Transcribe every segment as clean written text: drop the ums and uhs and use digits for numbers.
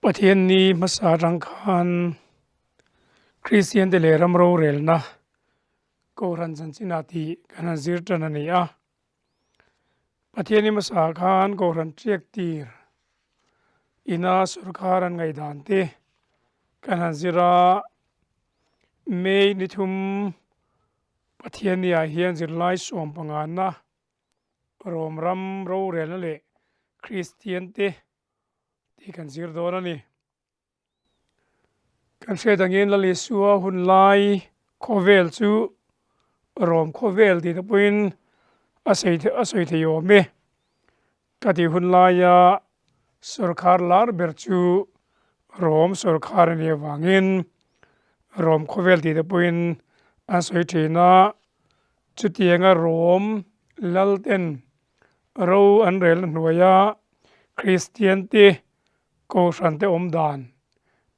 Pathianni hmasa atang khan Kristian te leh ram rorelna Kohhran chanchinah tih kan han zir tan a ni a. Pathianni hmasa khan Kohhran tiak tir ina sorkar an ngaihdan te kan han zir a. May ni thum Pathianni ah hian zirlai sawm pangana Rom ram rorelna leh Kristian te tih kan zir dawn a ni. Kan hriat angin Lal Isua hun lai khawvel chu Rom khawvel tih te pawhin a sawi a sawi thei awm e. Ka tih hun laia sawrkhar lar ber chu Rom sawrkhar a nih avangin Rom khawvel tih te pawhin an sawi thin a. Chutianga Rom lal ten Ro an relna hnuaia Kristian te Kohhran te awm dan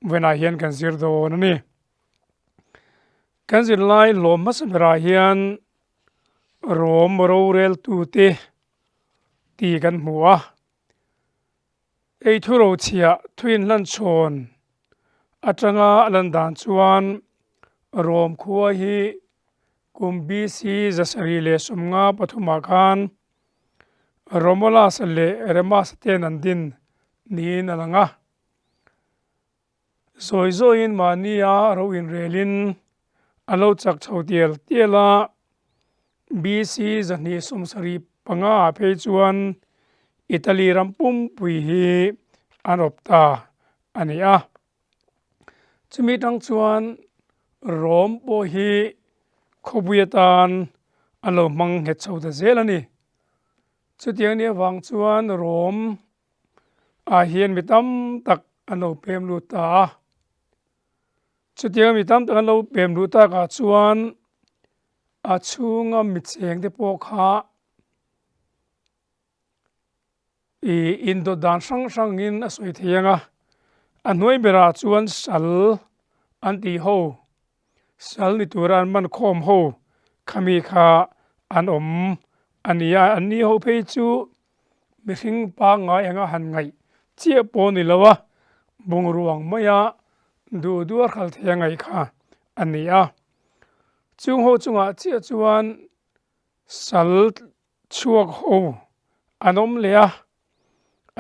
vawiinah hian kan zir dawn a ni. Kan zirlai lawm hmasa berah hian Rom roreltute tih kan hmu a. Ei thu rochhiah thu inhlanchhawn atanga a lan dan chuan Rom khua hi kum BC 753 ah khan Romulus leh Remus ten an din niin a lang a. Zawi zawiin mahnia ro inrelin a lo chak chho tial tial a, BC 275 ah phei chuan Italy ram pumpui hi an awp ta a ni a. Chumi tang chuan Rome pawh hi khawpui atan an lo hmang nghet chho ta zel a ni. Chutiang nih avang chuan Rome ah hian mi tam tak an lo pem lut ta a. Chutiang mi tam tak an lo pem luh takah chuan a chhunga mi cheng te pawh kha ih indawt dan hrang hrangin a sawi thei ang a, a hnuai berah chuan sal an tih ho, sal ni tura an man khawm ho khami kha an awm a ni a, an ni ho phei chu mihring pangngai anga han ngaih chiah pawh ni lo a, bungrua ang maia duh duh a hral thei a ngaih kha a ni a. Chung ho chungah chiah chuan sal chhuak ho an awm leh a,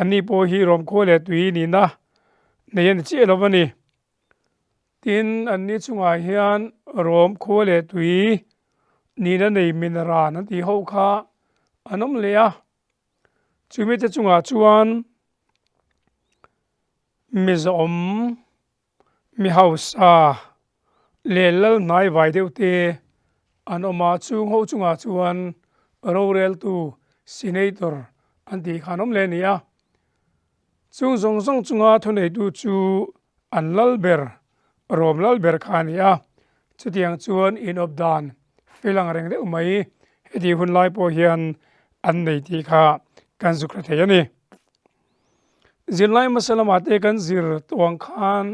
ani pawh hi rawmkhua leh tui nihna nei a ni chiah lo a ni. Tin, anni chungah hian rawm khua leh tui nihna nei min ran an tih ho kha an awm leh a. Chumi te chungah chuan mizawm, mi hausa leh lal hnai vai deuh te an awm a. Chung ho chungah chuan roreltu senator an tih kha an awm leh a ni a. Chung zawng zawng chunga thuneitu chu an lal ber, Rom lal ber kha a ni a. Chutiang chuan inawp dan fel ang reng deuh mai heti hun lai pawh hian an nei tih kha kan zuk hre thei a ni. Zirlai hmasa lamah te kan zir tawh ang khan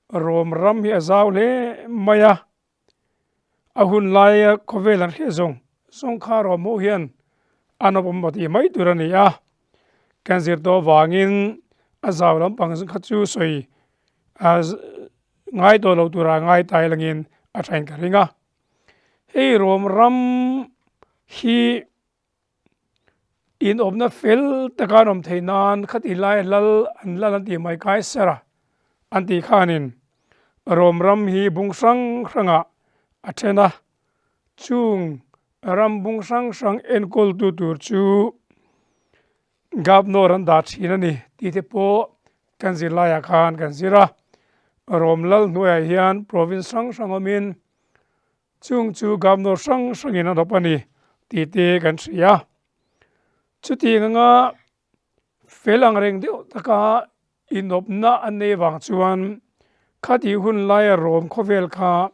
Rom ram hi a zau hle mai a. A hun laia khawvel an hriat zawng zawng kha rawh hmuh hian an awm awm tih mai tur a ni a, kan zir tawh avangin a zau lampang kha chu sawi ngai tawh lo tura ngai tai langin a thain ka ring a. Hei rawm ram hi Inawmna fel taka an awm theih nan khati lai lal an lal an tih mai Kaiser a an tih khanin Rom ram hi bung hrang hrangah a then a, chung ram bung hrang hrang enkawltu tur chu Governor an dah thin a ni tih te pawh kan zirlaiah khan kan zir a. Rom lal hnuaiah hian province hrang hrang awmin Chung chu Governor hrang hrangin an awp a ni tih te kan hria. Chutiang anga fel ang reng deuh taka inawpna an nei vang chuan khati hun laia Rome khawvel kha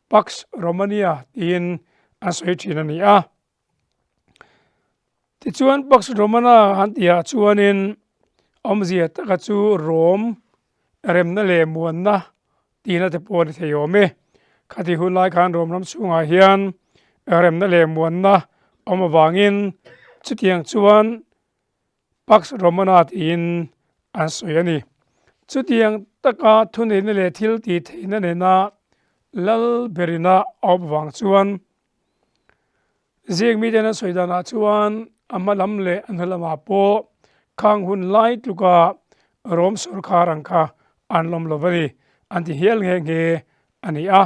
Pax Romania tiin an sawi thin a ni a. Tichuan Pax Romana han tihah chuanin awmzia taka chu Rome remna leh muanna tihna te pawh a ni thei awm e. Khati hun lai khan Rome ram chhungah hian remna leh muanna awm avangin chutiang chuan Pax Romana tiin an sawi a ni. Chutiang taka thuneihna leh thil tih theihna nena lal berina a awp vang chuan Ziak miten an sawi danah chuan a hma lam leh a hnu lamah pawh khang hun lai tluka Rom sawrkar ang kha an lawm lo a ni, an ti hial nghe nghe a ni a.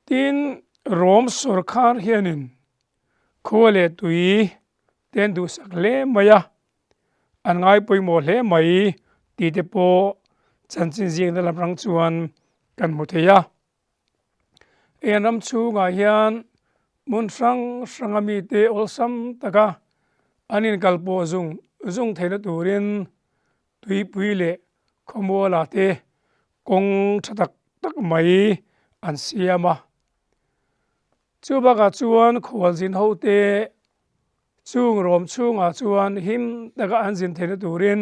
Tin, Rom sawrkar hianin khua leh tui te an duhsak hle mai a, an ngai pawimawh hle mai tih te pawh chanchin ziakna lam rang chuan kan hmu thei a. Heng ram chhungah hian hmun hrang hranga mite awlsam taka an inkal pawh zung zung theihna turin tuipui leh khawmuala te kawng tha tak tak mai an siam a. Chu bakah chuan khualzin ho te chung rawm chhungah chuan him taka an zin theihna turin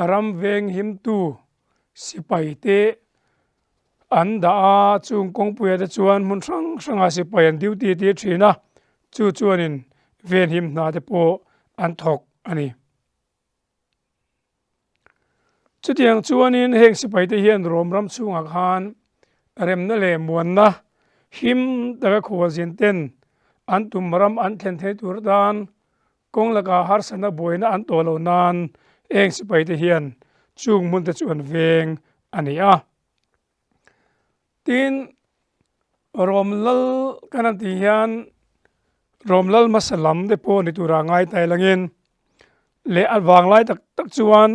ram veng himtu sipai te an dah a, chung kawngpuia te chuan hmun hrang hrangah sipai an duty tir thin a, chu chuanin venhim hna te pawh an thawk a ni. Chutiang chuanin heng sipai te hian Rom ram chhungah khan remna leh muanna him taka khualzin ten an tum ram an thlen theih tur atan kawng lakah harsatna buaina an tawh loh nan heng sipai te hian chung hmun te chu an veng a ni a. Tin, Rom lal kan han tih hian Rom lal hmasa lam te pawh ni tura ngai ta ilangin leh a vanglai tak tak chuan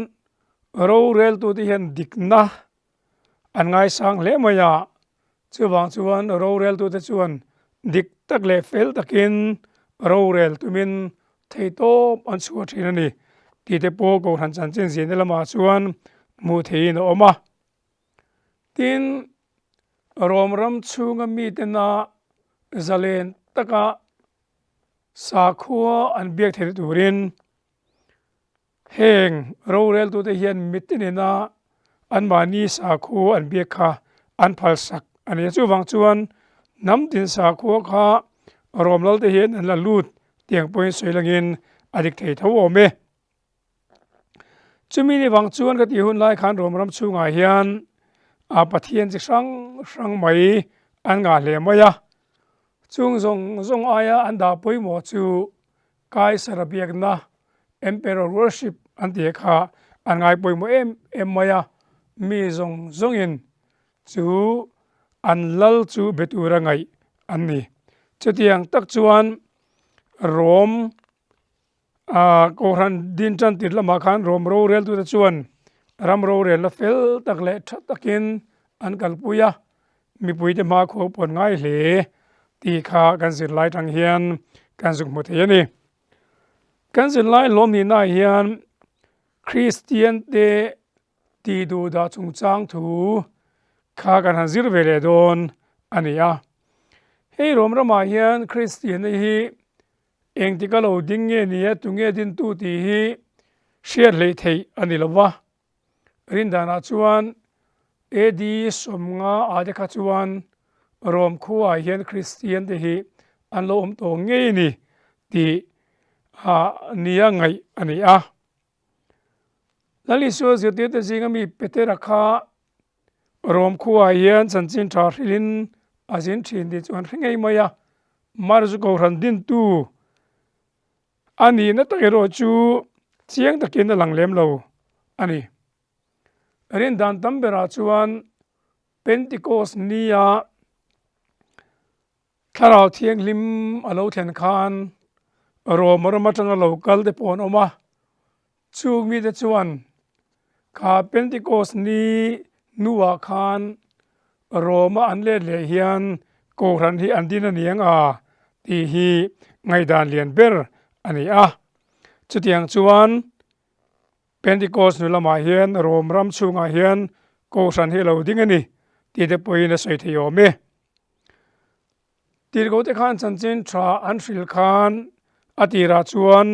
roreltute hian dikna an ngaisang hle mai a, chuvang chuan roreltute chuan dik tak leh fel takin rorel tumin theihtawp an chhuah thin a ni tih te pawh Kohhran chanchin zirna lamah chuan hmuh theihin a awm a. Tin, Rom ram chhunga mitena zalen taka sakhua an biak theih turin heng roreltute hian mitinina anmahni sakhua an biak kha an phalsak a ni. Chuvang chuan hnam tin sakhua kha Rom lalte hian an la lut tiang pawhin sawi langin a dik thei tho awm e. Chumi ni vang chuan ka tih hun lai khan Rom ram chhungah hian a Pathian chi hrang hrang mai an ngah hle mai a, chung zawng zawng aia an dah pawimawh chu Kaisara biakna, Emperor worship, an tih kha an ngai pawimawh em em mai a, mi zawng zawngin chu an lal chu be tura ngaih an ni. Chutiang tak chuan Rom Ahh Kohhran din tan tir lamah khan Rom roreltute chuan ram rorelna fel tak leh tha takin an kalpui a, mipuite hmakhua pawn ngai hle tih kha kan zirlai tang hian kan zuk hmu thei a ni. Kan zirlai lawm nihnaah hian Kristian te tih duh dah chungchang thu kha kan han zir ve leh dawn a ni a. Hei Rom ramah hian Kristianna hi Engtik a lo ding nge ni a, tunge dintu tih hi hriat hleih theih a ni lo va. Rindanah chuan AD 50 ah te kha chuan Rom khuaah hian Kristian te hi an lo awm tawh ngei ni tih nia ngaih a ni a. Lal Isua zirtirte zinga mi Petera kha Rom khuaah hian chanchin tha hrilhin a zin thin tih chu an hre ngei mai a, Mars Kohhran dintu a nihna tak erawh chu chiang takin a lang lem lo a ni. Rindan tam berah chuan Pentecost nia Thlarau Thianghlim a lo thlen khan Rome ram atanga lo kal te pawh an awm a, chung mite chuan kha Pentecost ni hnuah khan Rome a an let leh hian Kohhran hi an din a ni ang a tih hi ngaihdan lian ber a ni a. Chutiang chuan Pentecost hnu lamah hian Rome ram chhungah hian Kohhran hi a lo ding a ni tih te pawhin a sawi thei awm e. Tirhkoh te khan chanchin tha an hrilh khan a tirah chuan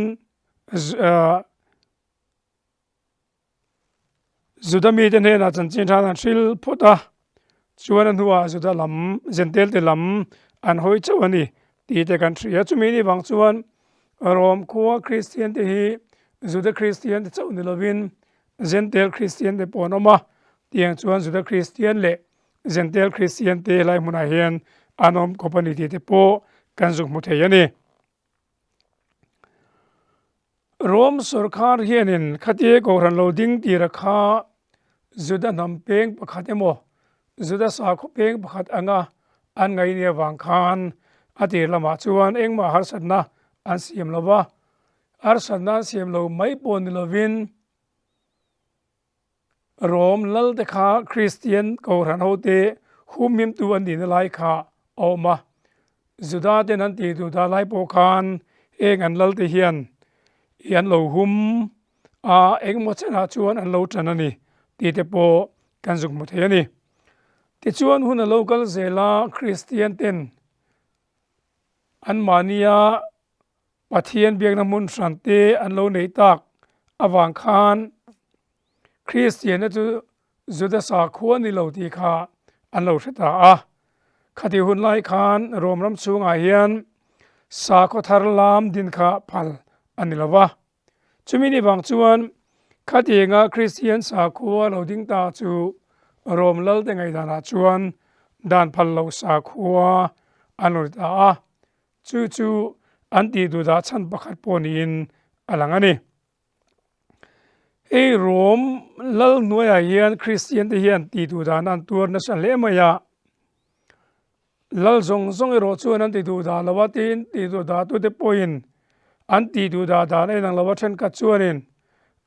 Juda mite hnenah chanchin tha an hrilh phawt a, chuan a hnuah Juda lam Jentail te lam an hawi chauh a ni tih te kan hria. Chumi ni vang chuan Rom khua Kristian te hi Juda Kristian te chauh ni lovin. Jentail Kristian te pawh an awm a, tiang chuan Juda Kristian leh Jentail Kristian te helai hmunah hian an awm kawp a ni tih te pawh kan zuk hmu thei a ni. Rom sawrkhar hianin khatia Kohhran lo ding tira kha Juda hnam peng pakhat emaw Juda sakhaw peng pakhat anga an ngaih avang khan a tir lamah chuan engmah harsatna an siam lo va, harsatna an siam lo mai pawh ni lovin Rom lal te kha Kristian Kohhran hote humhimtu an nihna lai kha a awm a. Juda ten an tih duh dah lai pawh khan heng an lal te hian i an lo hum a, engemaw chenah chuan an lo tan a ni tih te pawh kan zuk hmu thei a ni. Tichuan hun a lo kal zel a, Kristian ten anmahnia Pathian biakna hmun hran te an lo neih tak avang khan Kristianna chu Juda sakhua ni lo tih kha an lo hre ta a. Khatih hun lai khan Rom ram chhungah hian sakhaw thar lam din kha phal a ni lo va. Chumi ni vang chuan khatianga Kristian sakhua lo ding ta chu Rom lalte ngaihdanah chuan dan phal loh sakhua an lo ni ta a. Chu chu an tih duh dah chhan pakhat pawh niin a lang a ni. Hei Rom lal hnuaiah hian Kristian te hian tih duh dan an tuar nasa hle mai a. Lal zawng zawng erawh chuan an ti duh dah lo a, tin tih duh dah tute pawhin an tih duh dah dan a inang lo a, thenkhat chuanin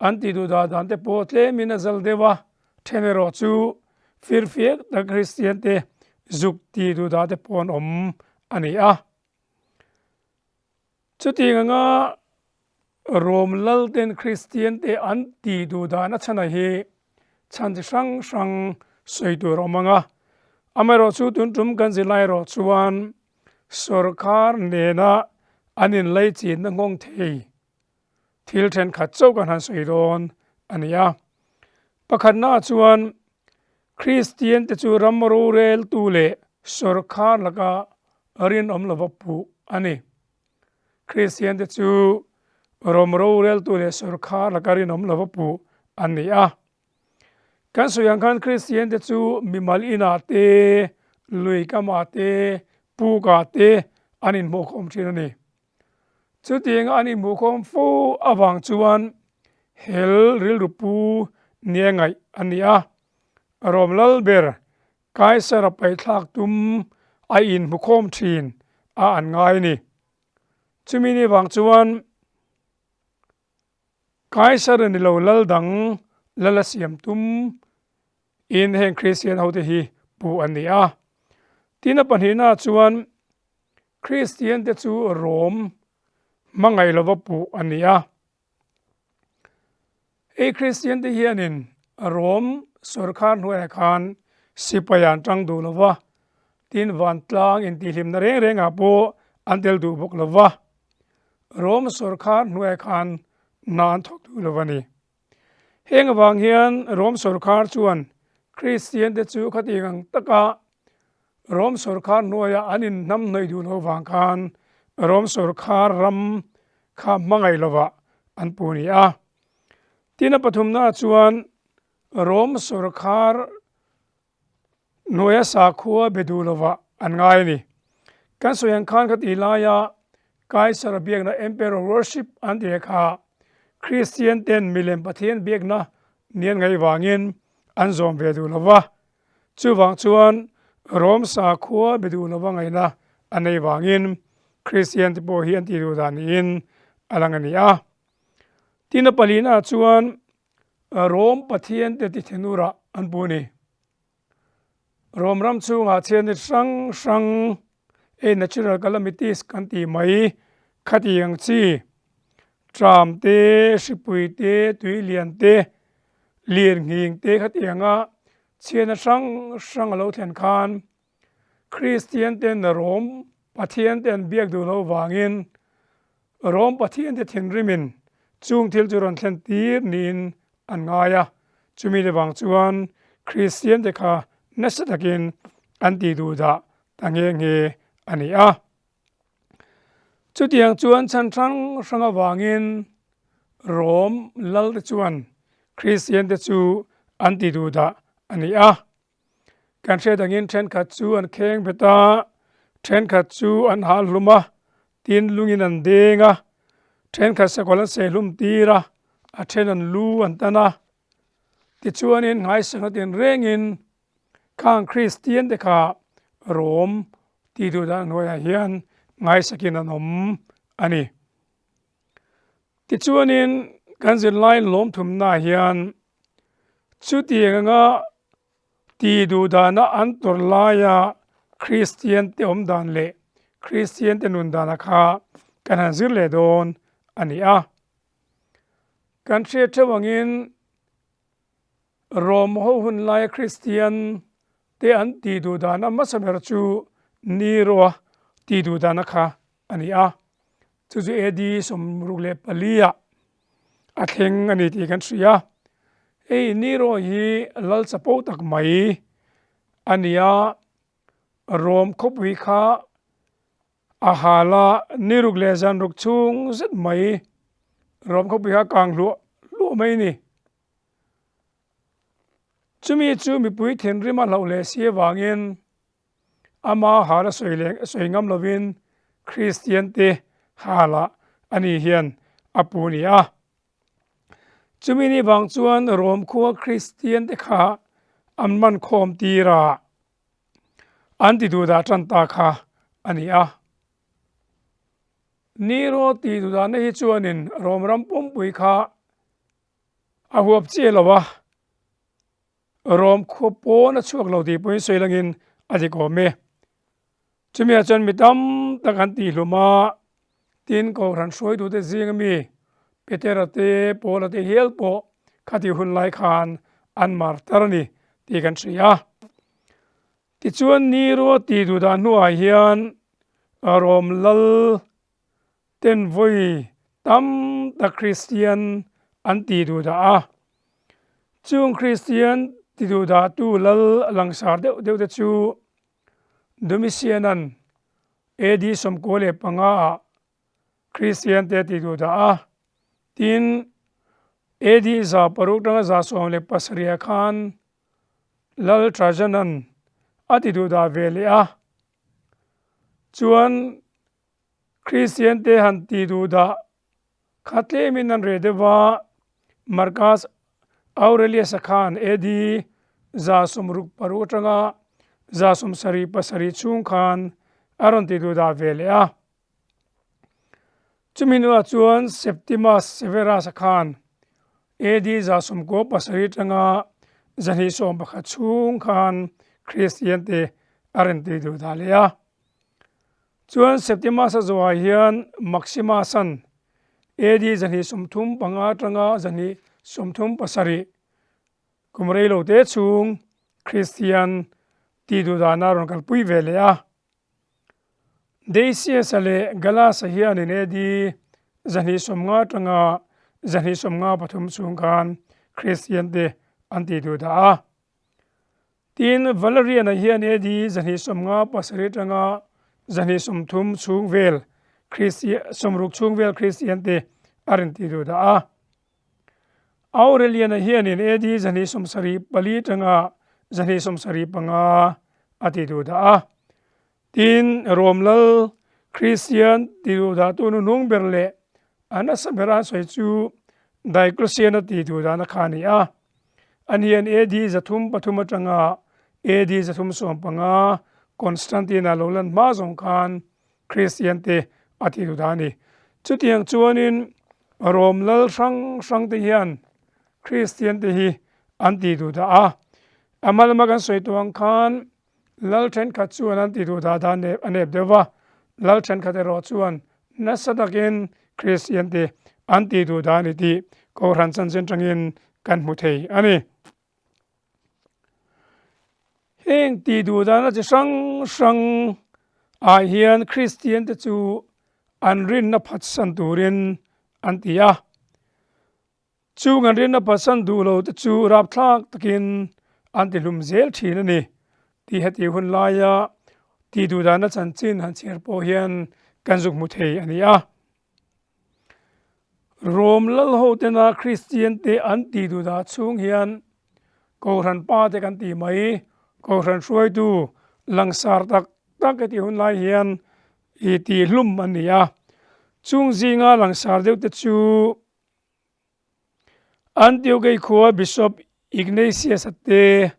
an tih duh dah dan te pawh tlemin a zal deuh a, then erawh chu firfiak tak Kristian te zuk tih duh dah te pawh an awm a ni a. Chutiang anga Rom lalten Kristian te an tih duh dan a chhana hi chhan chi hrang hrang sawi tur a awm ang a. Amaherawhchu tun tum kan zirlai erawh chuan sawrkar nena an inlaichinna nghawng thei thil thenkhat chauh kan han sawi dawn a ni a. Pakhatnaah chuan Kristian te chu ram roreltu leh sawrkhar laka rinawm lova puh a ni. Kristian te chu ram roreltu leh sawrkhar laka rinawm lova puh an ni a. Kan sawi ang khan Kristian te chu mimal inah te, lui kamah te, pukah te an inhmuhkhawm thin a ni. Chutiang an inhmuhkhawm fo avang chuan hel rilru pu nia ngaih a ni a. Rom lal ber Kaisara paihthlak tum a inhmukhawm thin a an ngai a ni. Chumi ni vang chuan Kaisara ni lo lal dang lal a siam tum in heng Kristian hote hi puh an ni a. Tin a pahnihnaah chuan Kristian te chu Rom hmangaih lova puh a ni a. Hei Kristian te hianin Rom sawrkhar hnuaiah khan sipai an tang duh lova, tin vantlang intihhlimna reng rengah pawh an tel duh bawk lova, Rom sawrkhar hnuaiah khan hna an thawk duh lo a ni. Heng avang hian Rom sawrkhar chuan Kristian te chu khatiang ang taka Rom sawrkhar hnuaia an inhnamhnawih duh loh vang khan Rom sawrkhar ram kha hmangaih lovah an puh ni a. Tin a pathumnaah chuan Rom sawrkhar Hnuaia sakhua be duh lovah an ngai a ni. Kan sawi ang khan khatih laia Kaisara biakna Emperor worship an tih kha Kristian ten milem Pathian biakna ni an ngaih vangin an zawm ve duh lova. Chuvang chuan Rom sakhua be duh lova ngaihna an nei vangin Kristian te pawh hi an tih duh dan niin a lang a ni a. Tin a palina chuan Rom Pathian te ti thinurah an pu a ni. Rom ram chhungah chhiatni hrang hrang ei natural calamities kan tih mai khatiang chi tram te, hripui te, tui lian te, lirnghing te khatianga chhiatna hrang hrang a lo thlen khan Kristian ten Rom Pathian te an biak duh loh vangin Rom Pathian te thinrimin chung thil chu rawn thlen tir niin an ngai a. Chumi te vang chuan Kristian te kha nasa takin an tih duh dah ta nghe nghe a ni a. Chutiang chuan chhan hrang hrang avangin Rom lal te chuan. Kristian te chu an ti duh dah a ni a. Kan hriat angin thenkhat chu an kheng bet a, thenkhat chu an hal hlum a, tin lungin an deng a, thenkhat sakawlh an seh hlum tir a, a then an lu an tan a. Tichuanin ngaisakna tinrengin khang Kristian te kha Rom tih duh dan hnuaiah hian ngaisakin an awm a ni. Tichuanin kan zirlai lawmthumnaah hian chutiang anga tih duh dana an tawrh laia Kristian te awm dan leh Kristian te nun dana kha kan han zir leh dawn a ni a. Kan hriat theuh angin Rom ho hun laia Kristian te an tih duh dana hmasa ber chu Nero a tih duh dana kha a ni a. Chu chu AD 64 ah a thleng a ni tih kan hria. Hei Nero hi lal chapo tak mai a ni a, Rom khawpui kha a hal a, ni ruk leh zan ruk chhung zet mai Rom khawpui kha kang hluah hluah mai a ni. Chumi chu mipui thinrim a hlauh leh si avangin Ama hal a sawi leh sawi ngam lovin Kristian te halah ani hian a pu ni a. Chumi ni vang chuan Rom khua Kristian te kha an man khawm tir a, an ti duh dah tan ta kha a ni a. Nero ti duh dahna hi chuanin Rom ram pumpui kha a huap chiah lo a. Rom khua pawn a chhuak lo tih pawhin sawi langin a dik awm e. Chumi ah chuan mi tam tak an tihhlum a, tin Kohhran hruaitute zing ami Petera te, Paula te hial pawh khatih hun lai khan an mar tar a ni tih kan hria a. Tichuan Nero tih duh dan hnuah hian Rom lal ten vawi tam tak Kristian an ti duh dah a. Chung Kristian ti duh dah tu lal langsar deuh deuh te chu Domitian-a'n AD 95 ah Kristian te ti duh dah a. Tin, AD 600 tanga 117 ah khan Lal Trajan-a'n a ti duh dah ve leh a. Chuan Kristian te han tih duh dah kha tlemin an reh deuh va, Marcus Aurelius-a khan AD 66 atanga 77 chhung khan a rawn tih duh dah ve leh a. Chumi hnuah chuan Septimus Severus-a khan AD 97 atanga 211 chhung khan Kristian te a rawn tih duh dah leh a. Chuan Septimus-a zawhah hian Maximus-a'n AD 235 atanga 237 kum rei lo te chhung Kristian tih duh dana rawn kalpui ve leh a. Decius-a leh Gallus-a hianin AD 250 atanga 253 chhung khan Kristian te an tih duh dah a. Tin, Valerian-a hian AD 257 atanga 230 chhung vel 60 chhung vel Kristian te a rawn tih duh dah a. Aurelian-a hianin AD 274 atanga 275 a tih duh dah a. Tin, Rom lal Kristian tih duh dah tu hnuhnung ber leh a nasa ber an sawi chu Diocletian-a tih duh dahna kha a ni a. Ani hian AD 303 atanga AD 315 Constantine-a lo lan hma zawng khan Kristian te a tih duh dah a ni. Chutiang chuanin Rom lal hrang hrang te hian Kristian te hi an tih duh dah a. A hma lama kan sawi tawh ang khan Lal thenkhat chuan an ti duh dah dah a nep deuh va, lal thenkhat erawh chuan nasa takin Kristian te an ti duh dah a ni tih Kohhran chanchin atangin kan hmu thei a ni. Heng ti duh dahna chi hrang hrang ah hian Kristian te chu an rinna phatsan turin an ti a. Chung an rinna phatsan duh lo te chu rapthlak takin an ti hlum zel thin a ni tih heti hun laia tih duh dahna chanchin han chhiar pawh hian kan zuk hmu thei a ni a. Rom lal ho tena Kristian te an tih duh dah chhung hian Kohhran pa te kan tih mai, Kohhran hruaitu langsar tak tak e tih hun lai hian i tih hlum an ni a. Chung zinga langsar deuh te chu Antiochei khua Bishop Ignatius-a te,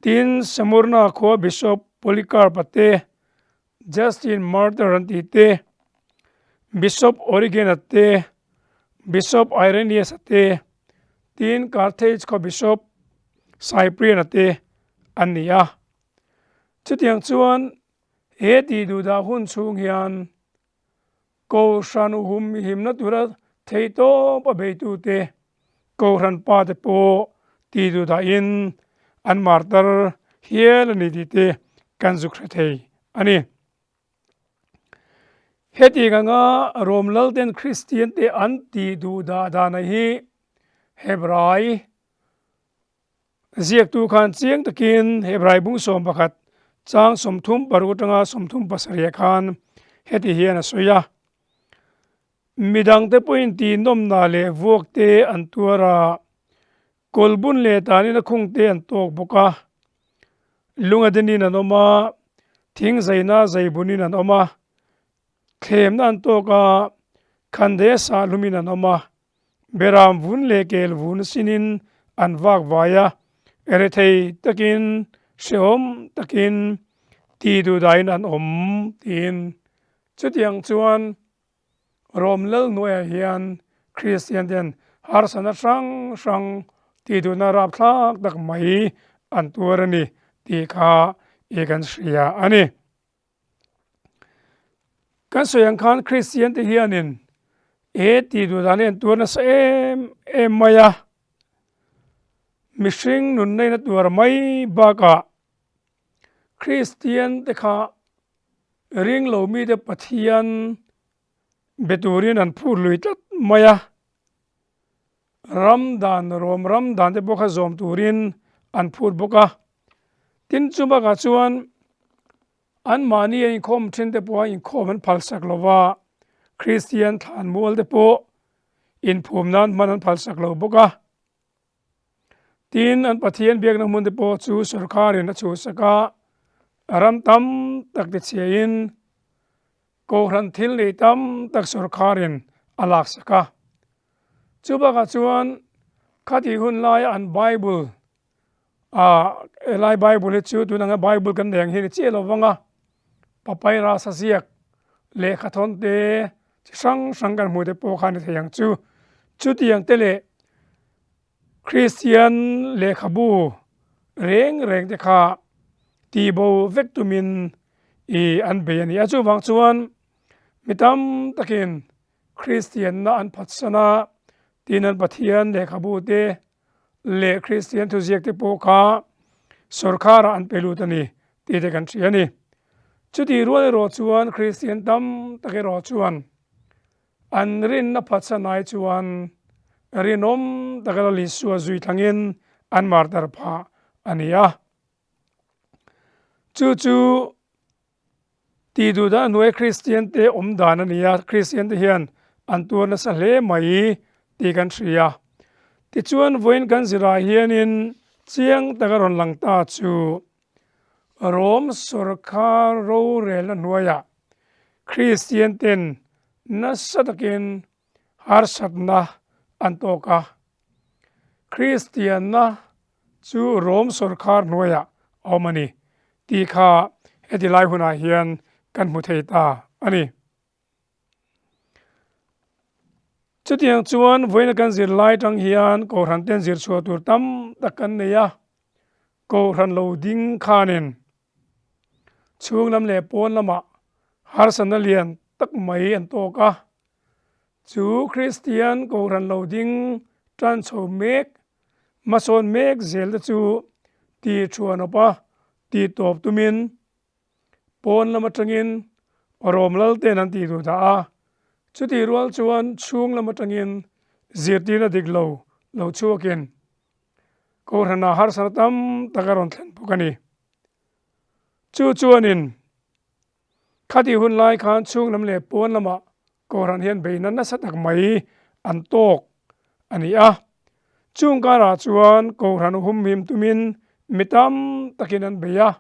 tin Smyrna khua Bishop Polycarp-a te, Justin Martyr an tih te, Bishop Origen-a te, Bishop Irenaeus-a te, tin Carthage khaw Bishop Cyprian-a te an ni a. Chutiang chuan he tih duhdah hun chhung hian Kohhran hum himna tura theihtawp a beitute Kohhran pate pawh tih duhdahin an martar hial a ni tih te kan zuk hre thei a ni. Heti anga Rom Lalten Kristian te an tih duhdah dana hi Hebrai Ziaktu khan chiang takin Hebrai bung 11 chang 36 atanga 37 khan heti hian a sawi a, Midangte pawhin tihnawmna leh vuak te an tuar a, kawlbun leh tanin a khung te an tawk bawk a, lunga denin an awm a, thing zaina zeibunin an awm a, thlemna an tawk a, khandeh sahlumin an awm a, Beram vun leh kel vun sinin an vak vai a, rethei takin, hrehawm takin, ti duhdahin an awm tiin. Chutiang chuan Rom lal hnuaiah hian Kristian ten harsatna hrang hrang ti duhna rapthlak tak mai an tuar a ni tih kha i kan hria a ni. Kan sawi ang khan Kristian te hianin he tih duh dan hi an tuar nasa em em mai a, mihring nunna in a tuar mai bakah Kristian te kha ring lo mite Pathian be turin an phur lui tlat mai a, ram dan rawm ram dan te pawh kha zawm turin an phur bawk a, tin chu bakah chuan an mahni a inkhawm thin te pawh a inkhawm an phalsak lo va, Kristian thlan mual te pawh inphum nan hman an phalsak lo bawk a, tin an Pathian biakna hmun te pawh chu sorkarin a chhuhsak a, ram tam tak ti chhiain Kohhran thil nei tam tak sorkarin a laksak a. Chu bakah chuan khatih hun laia an Bible ah helai Bible hi chu tun anga Bible kan nei ang hi ni chiah lo vang a, papyrus a ziak lehkha thawn te chi hrang hrang kan hmuh te pawh kha a ni thei ang chu. Chutiang te leh Kristian lehkhabu reng reng te kha tihbo vek tumin ih an bei a ni a. Chuvang chuan mi tam takin Kristianna an phatsan a, tin an Pathian lehkhabu te leh Kristian thuziak te pawh kha sawrkharah an pe lut a ni tih te kan hria a ni. Chutih rual erawh chuan Kristian tam tak erawh chuan An rinna phatsan ai chuan rinawm taka Lal Isua zui thlangin an martar phah a ni a. Chu chu tih duh dan hnuai Kristian te awm dan a ni a, Kristian te hian an tuar nasa hle mai tih kan hria. Tichuan vawiin kan zirah hianin chiang taka rawn lang ta chu Rom sorkar rorelna hnuaiah Kristian ten nasa takin harsatna an tawk a. Kristianna chu Rom sorkar hnuaiah a awm a ni tih kha heti lai hunah hian kan hmu thei ta a ni. Chutiang chuan vawiina kan zir lai tang hian Kohhran ten zir chhuah tur tam tak kan nei a, Kohhran lo ding khanin chhung lam leh pawn lamah harsatna lian tak mai an tawk a, chu Kristian Kohhran lo ding tan chho mek, hmasawn mek zel te chu tih thuan awp a, tih tawp tumin pawn lam atangin rawm lal ten an tih duh dah a, chutih rual chuan chhung lam atangin zirtirna dik lo lo chhuakin Kohhranah harsatna tam tak a rawn thlen bawk a ni. Chu chuanin khatih hun lai khan chhung lam leh pawn lamah Kohhran hian beihna nasa tak mai an tawk a ni a. Chung karah chuan Kohhran humhim tumin mi tam takin an bei a,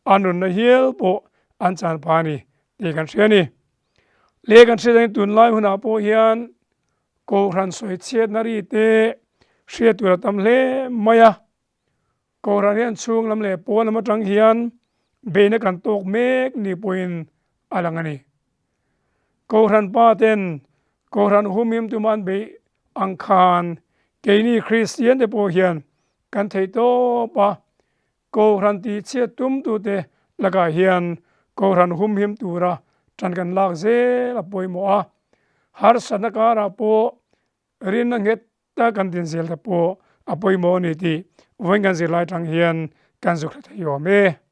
a nunna hial pawh an chan pha a ni tih kan hria a ni. Leh kan hriat angin tunlai hunah pawh hian Kohhran sawi chhiatna ri te hriat tur a tam hle mai a. Kohhran hian chhung lam leh pawn lam atang hian beihna kan tawk mek ni pawhin a lang a ni. Kohhran pa ten Kohhran humhim tuma an beih ang khan keini Kristian te pawh hian kan thei tawp a, Kohhran tihchhiat tumtute lakah hian Kohhran humhim tura tan kan lak zel a pawimawh a, harsatna karah pawh rinna nghet ta kan din zel te pawh a pawimawh a ni tih vawiin kan zirlai atang hian kan zuk hre thei awm e.